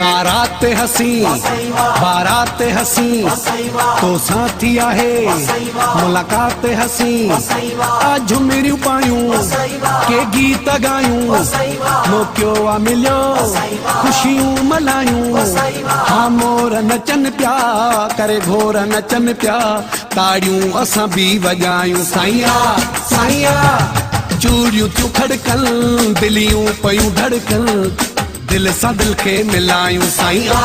بارات حسين بارات حسين توسان ٿي آهي ملاقات حسين آ جهمريون پايون ڪي گيت ڳايون موقعو آ مليو خوشيون ملهايون ها مور نچن پيا ڪري گهور نچن پيا تاڙيون اسان به وڄايون سائين آ سائين آ چوڙيون ٿيون کڙڪن دليون پيون ڌڙڪن دل سان دل کي ملايون سائين آ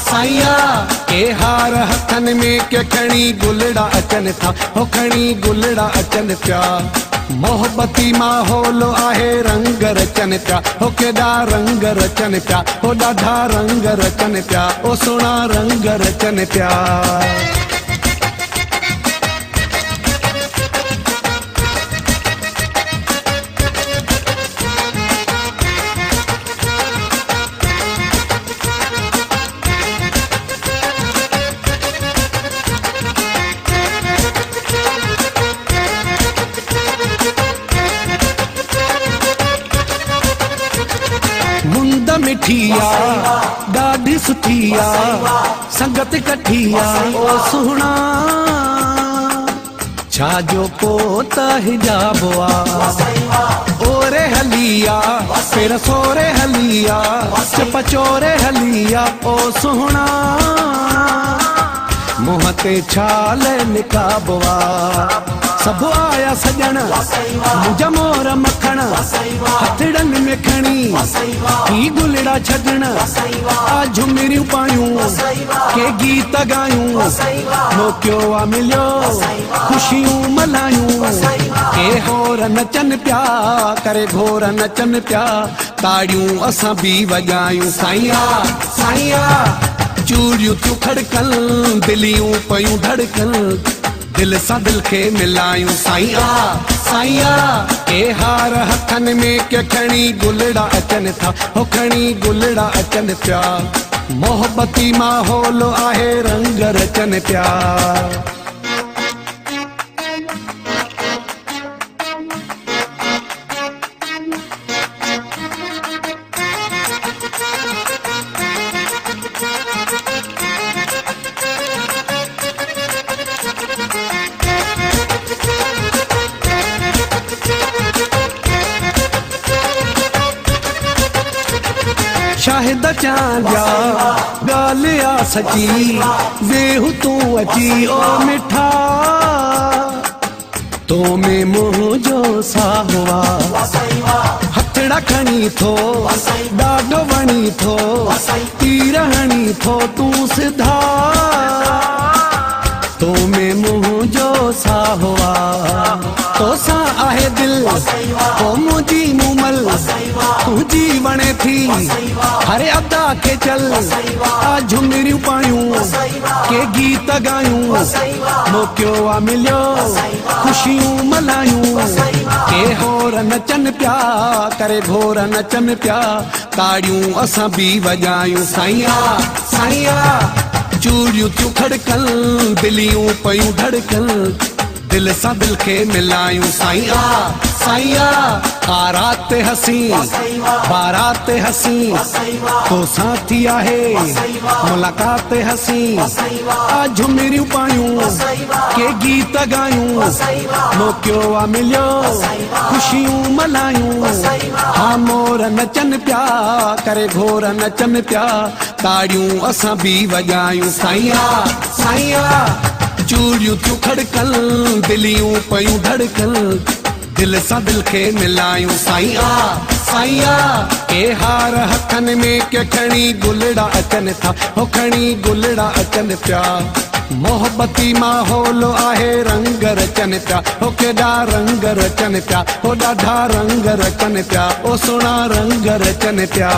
سائين آ. ڪي هار هٿن ۾ ڪي کڻي گلڙا اچن ٿا هو کڻي گلڙا اچن پيا. محبتي ماحول آهي رنگ رچن پيا هو ڪيڏا رنگ رچن پيا هو ڏاڍا رنگ رچن پيا او سهڻا رنگ رچن پيا. مند مٺي آ ڏاڍي سٺي آ سنگت ڪٺي آ او سهڻا ڇا جو ڪو ته حجاب آ. اوري هلي آ پير سوري هلي آ چپ چوري هلي آ او سهڻا منهن تي ڇال نقاب آ. سڀ آيا سڄڻ منهنجا مور مکڻ هٿڙن ۾ کڻي هي گلڙا ڇڏڻ آ جهمريون پايون ڪي گيت ڳايون موقعو آ مليو خوشيون ملهايون ڪي هور نچن پيا ڪري گهور نچن پيا تاڙيون اسان به وڄايون سائين آ سائين آ چوڙيون ٿيون کڙڪن دليون پيون ڌڙڪن دل سان دل کي ملايون سائين آ سائين آ. ڪي هار هٿن ۾ ڪي کڻي گلڙا اچن ٿا هو کڻي گلڙا اچن پيا. محبتي ماحول آهي رنگ رچن پيا. شاهد چانڊيا ڳالهه آ سچي ويهه تون اچي او مٺا تو ۾ منهنجو ساهه آ هٿڙا کڻي ٿو ڏاڍو وڻي ٿو تير هڻي ٿو تون سڌا تو ۾ منهنجو ساهه آ توسان آهي دل او منهنجي مومل تنهنجي وڻي ٿي هر ادا کي چل آ جهمريون پايون ڪي گيت ڳايون موقعو آ مليو خوشيون ملهايون ڪي هور نچن پيا ڪري گهور نچن پيا تاڙيون اسان به وڄايون سائين آ سائين آ چوڙيون ٿيون کڙڪن دليون پيون ڌڙڪن دل سان دل کي ملايون سائين آ سائين آ آ رات حسين بارات حسين توسان ٿي آهي ملاقات حسين آ جهمريون پايون ڪي گيت ڳايون موقعو آ مليو خوشيون ملهايون ها مور نچن پيا ڪري گهور نچن پيا تاڙيون اسان به وڄايون سائين آ سائين آ چوڙيون ٿيون کڙڪن دليون پيون ڌڙڪن دل سان دل کي ملايون سائين آ سائين آ. ڪي هار هٿن ۾ ڪي کڻي گلڙا اچن ٿا هو کڻي گلڙا اچن پيا. محبتي ماحول آهي رنگ رچن پيا هو ڪيڏا رنگ رچن پيا هو ڏاڍا رنگ رچن پيا او سهڻا رنگ رچن پيا.